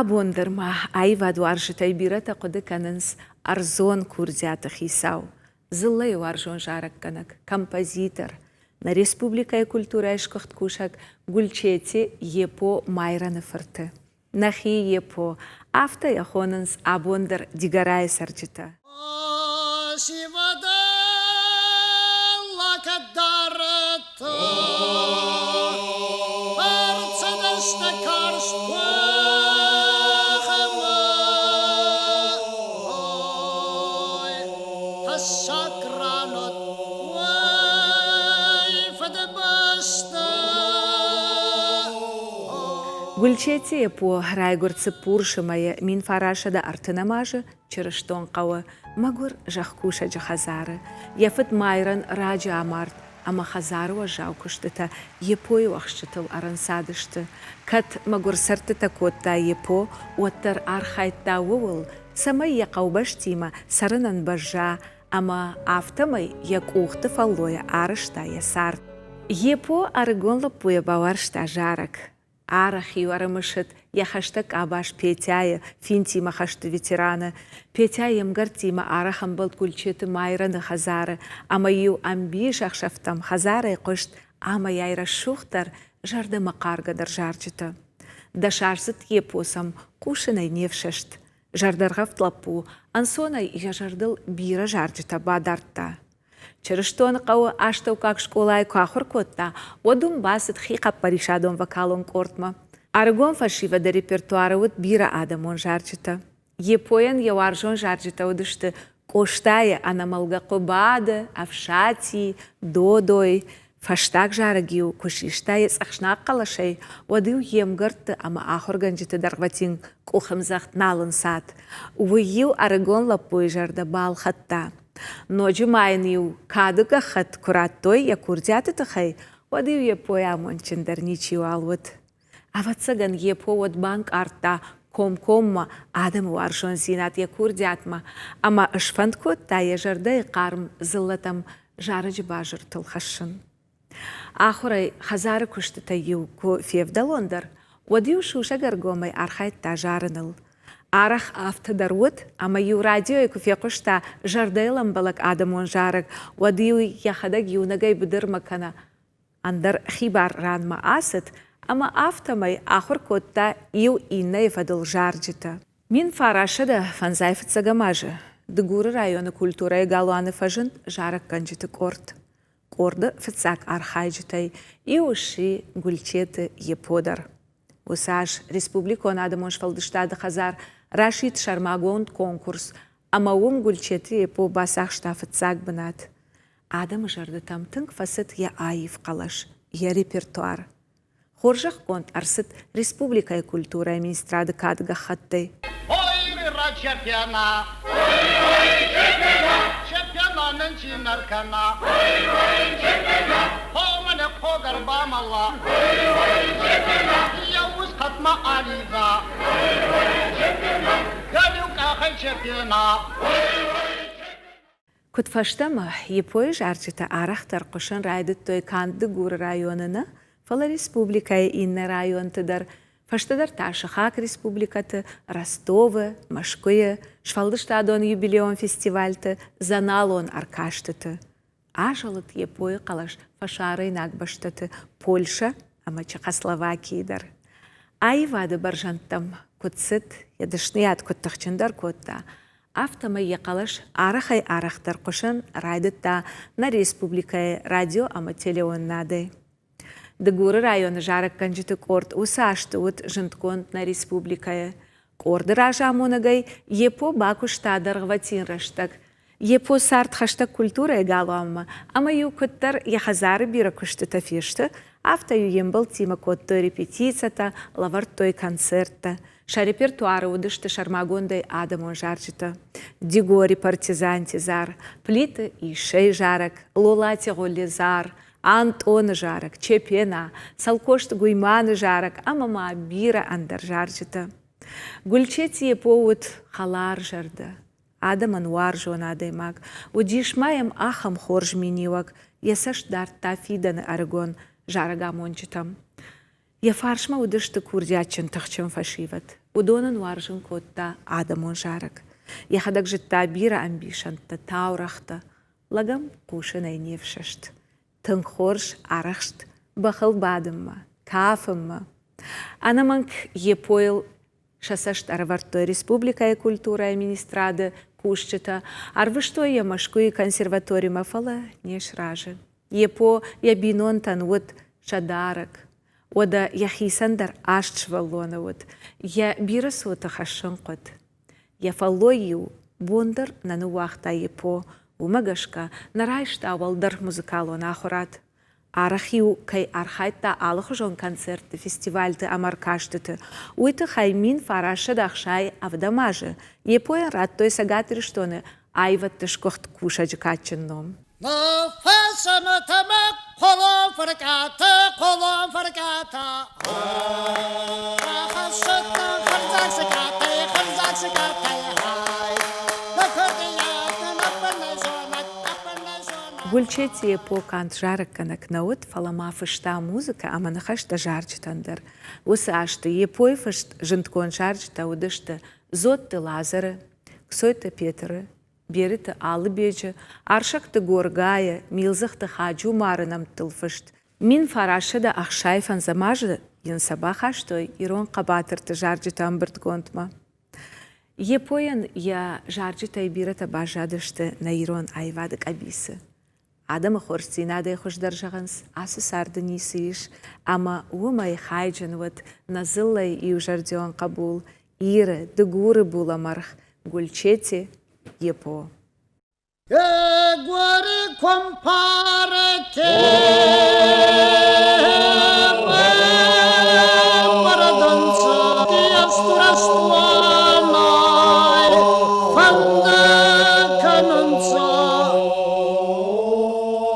Абон дӕр ма аивадуарзджытӕй бирӕтӕ хъуыды кӕнынц ӕрдзон курдиаты хицау, дзыллӕйы уарзон зарӕггӕнӕг, композитор, нӕ республикӕйы культурӕйы сгуыхт кусӕг Гульчети Епо Майраны фырты. Нӕхи Епо, афтӕ йӕ хонынц абон дӕр Дигорайы цӕрджытӕ. Гульчети Епо райгуырд Цыппурсы мӕйы 1930 азы Чырыстонхъӕуы мӕгуыр зӕхкусӕджы хӕдзары. Йӕ фыд Майран раджы амард, ӕмӕ хӕдзары уӕззау куыстытӕ Епойы уӕхсчытыл ӕрӕнцадысты. Кӕд мӕгуыр цӕрдтытӕ кодта Епо, уӕддӕр архайдта ууыл, цӕмӕй йӕ хъӕубӕстимӕ цӕрынӕн бӕзза ӕмӕ афтӕмӕй йӕ къухты фӕллойӕ арӕзта йӕ цард. Епо ӕрыгон лӕппуйӕ бауарзта зарӕг. Арӕх-иу ӕрымысыд йӕ хӕстӕг къабаз Петяйы, финтимӕ хӕсты ветераны. Петя йе мгӕрттимӕ арӕх ӕмбӕлд Гульчеты Майраны хӕдзары ӕмӕ-иу ӕмбисӕхсӕвтӕм хӕдзарӕй хъуыст амӕй-ай рӕсугъддӕр, зӕрдӕмӕхъаргӕдӕр зарджытӕ. Дӕсаздзыд эпосӕм хъусынӕй не фсӕст. Зӕрдӕргъӕвд лӕппу ӕнцонӕй йӕ зӕрдыл бирӕ зарджытӕ бадардта. Чырыстоныхъӕуы астӕуккаг скъолайы куы ахуыр кодта, уӕд уым бацыд хихъӕппӕрисадон вокалон къордмӕ. Ӕрыгон фӕсивӕды репертуары уыд бирӕ адӕмон зарджытӕ. Епойӕн йӕ уарзон зарджытӕ уыдысты Къостайы ӕнӕмӕлгӕ Хъуыбады, Ӕфсати, Додой. Фӕстаг зарӕг-иу куы систа йӕ цъӕхснаг хъӕлӕсӕй, уӕд-иу йе мгӕртты ӕмӕ ахуыргӕнджыты дӕргъвӕтин къухӕмдзӕгъд нал ӕнцад. Уый-иу ӕрыгон лӕппуйы зӕрдӕ балхӕдта. Ноджы ма йын-иу кады гӕххӕтт куы радтой йӕ курдиаты тыххӕй, уӕд-иу Епойы амондджындӕр ничиуал уыд. Ӕвӕццӕгӕн, Епо уӕд банкъардта комкоммӕ адӕмы уарзондзинад йӕ курдиатмӕ ӕмӕ сфӕнд кодта йӕ зӕрдӕйы хъарм дзыллӕтӕм зарӕджы базыртыл хӕссын. Ахуырӕй хӕдзары куыстытӕй-иу куы февдӕлондӕр, уӕд-иу сусӕг-ӕргомӕй архайдта зарыныл. Арӕх афтӕ дӕр уыд, ӕмӕ-иу радиойы куы фехъуыста зӕрдӕйыл ӕмбӕлӕг адӕмон зарӕг, уӕд-иу йӕхӕдӕг иунӕгӕй быдырмӕ кӕнӕ ӕндӕр хибар ранмӕ ацыд ӕмӕ афтӕмӕй ахуыр кодта иу иннӕйы фӕдыл зарджытӕ. 1955 фыццӕгӕм азы Дыгуры районы культурӕйы галуаны фӕзынд зарӕггӕнджыты къорд. Къорды фыццаг архайджытӕй иу сси Гульчеты Епо дӕр. Уыцы аз Республикон адӕмон сфӕлдыстады хӕдзар расидт сӕрмагонд конкурс ӕмӕ уым Гульчеты Епо бацахста фыццаг бынат. Адӕмы зӕрдӕтӕм тынг фӕцыд йӕ аив хъӕлӕс, йӕ репертуар. Хорзӕхгонд ӕрцыд республикӕйы культурӕйы министрады кады гӕххӕттӕй. Чепена, Чепена нын чи нӕ ркӕна, Хоманы хъогӕрбамӕла, Йӕ ус хъӕдмӕ алидза, Галиу къахӕй чепена. Куыдфӕстӕмӕ Епойы зарджытӕ арӕхдӕр хъуысын райдыдтой канд Дыгуры районы нӕ, фӕлӕ республикӕйы иннӕ районты дӕр, фӕстӕдӕр та сыхаг республикӕты, Ростовы, Мӕскуыйы, сфӕлдыстадон юбилеон фестивальты, зоналон ӕркастыты. Азӕлыд Епойы хъӕлӕс фӕсарӕйнаг бӕстӕты Польшӕ ӕмӕ Чехословакийы дӕр. Аивады бӕрзӕндтӕм куыд цыд, йӕ дӕсныйад куыд тыхджындӕр кодта, Афтӕмӕй йӕ хъӕлӕс арӕхӕй-арӕхдӕр хъуысын райдыдта нӕ республикӕйы радио ӕмӕ телеуынынадӕй. Дыгуры районы зарӕггӕнджыты къорд уыцы азты уыд зындгонд нӕ республикӕйы. Къорды разамонӕгӕй Епо бакуыста дӕргъвӕтин рӕстӕг. Епо цард хӕстӕг культурӕйы галуанмӕ ӕмӕ-иу куыддӕр йӕ хӕдзары бирӕ куыстытӕ фесты, афтӕ-иу йе мбӕлттимӕ кодтой репетицитӕ, лӕвӕрдтой концерттӕ. Сӕ репертуары уыдысты сӕрмагондӕй адӕмон зарджытӕ. Дигори партизанти зар, Плиты Иссӕйы зарӕг, Лолати Гъолли зар, Антъоны зарӕг, Чепена, Цӕлкосты Гуйманы зарӕг ӕмӕ ма бирӕ ӕндӕр зарджытӕ. Гульчети Епо уыд хӕларзӕрдӕ, адӕмӕн уарзон адӕймаг. Уыдис ма йӕм ахӕм хорз миниуӕг, йӕ цӕст дардта фидӕны ӕрыгон зарӕгамонджытӕм. Йӕ фарсмӕ уыдысты курдиатджын тыхджын фӕсивӕд. Уыдонӕн уарзын кодта адӕмон зарӕг. Йӕхӕдӕг зыдта бирӕ ӕмбисӕндтӕ, таурӕгътӕ. Лӕг ӕм хъусынӕй не фсӕст. Тынг хорз арӕхст бӕхыл бадынмӕ, кафынмӕ. Ӕнӕмӕнг Епойыл сӕ цӕст ӕрӕвӕрдтой республикӕйы культурӕйы министрады кусджытӕ, ӕрвыстой йӕ Мӕскуыйы консерваторимӕ, фӕлӕ не сразы. Епо йӕ бинонтӕн уыд сӕ дарӕг. Уӕдӕ йӕхицӕн дӕр аст сывӕллоны уыд, йӕ бирӕ цоты хӕссын хъуыд. Йӕ фӕллой-иу бон дӕр нӕ ныууагъта Епо, уымӕ гӕсгӕ нӕ райста уӕлдӕр музыкалон ахуырад. Арӕх-иу кӕй архайдта алыхуызон концертты, фестивальты ӕмӕ ӕркастыты, уый тыххӕй 1967 азы Епойӕн радтой Цӕгат Ирыстоны аивӕдты сгуыхт кусӕджы кадджын ном. Гульчети Епо канд зарӕггӕнӕг нӕ уыд, фӕлӕ ма фыста музыкӕ ӕмӕ ныхӕстӕ зарджытӕн дӕр. Уыцы азты Епойы фыст зындгонд зарджытӕ уыдысты Дзотты Лазары, Кцойты Петры, Бериты Алыбеджы, Арсӕгты Горгайы, Милдзыхты Хаджумары нӕмттыл фыст. 1965 азы йын сӕ бахастой ирон хъӕбатырты зарджытӕ ӕмбырдгондмӕ. Епойӕн йӕ зарджытӕй бирӕтӕ баззадысты нӕ ирон аивады къӕбицы. Адӕмы хорздзинадӕй хуыздӕр зӕгъынц, ацы царды ницы ис, ӕмӕ уымӕй хайджын уыд нӕ дзыллӕйы иузӕрдион хъӕбул, Иры, Дыгуры булӕмӕргъ Гульчети Епо. Горы компарате фӕндӕ кӕнынц.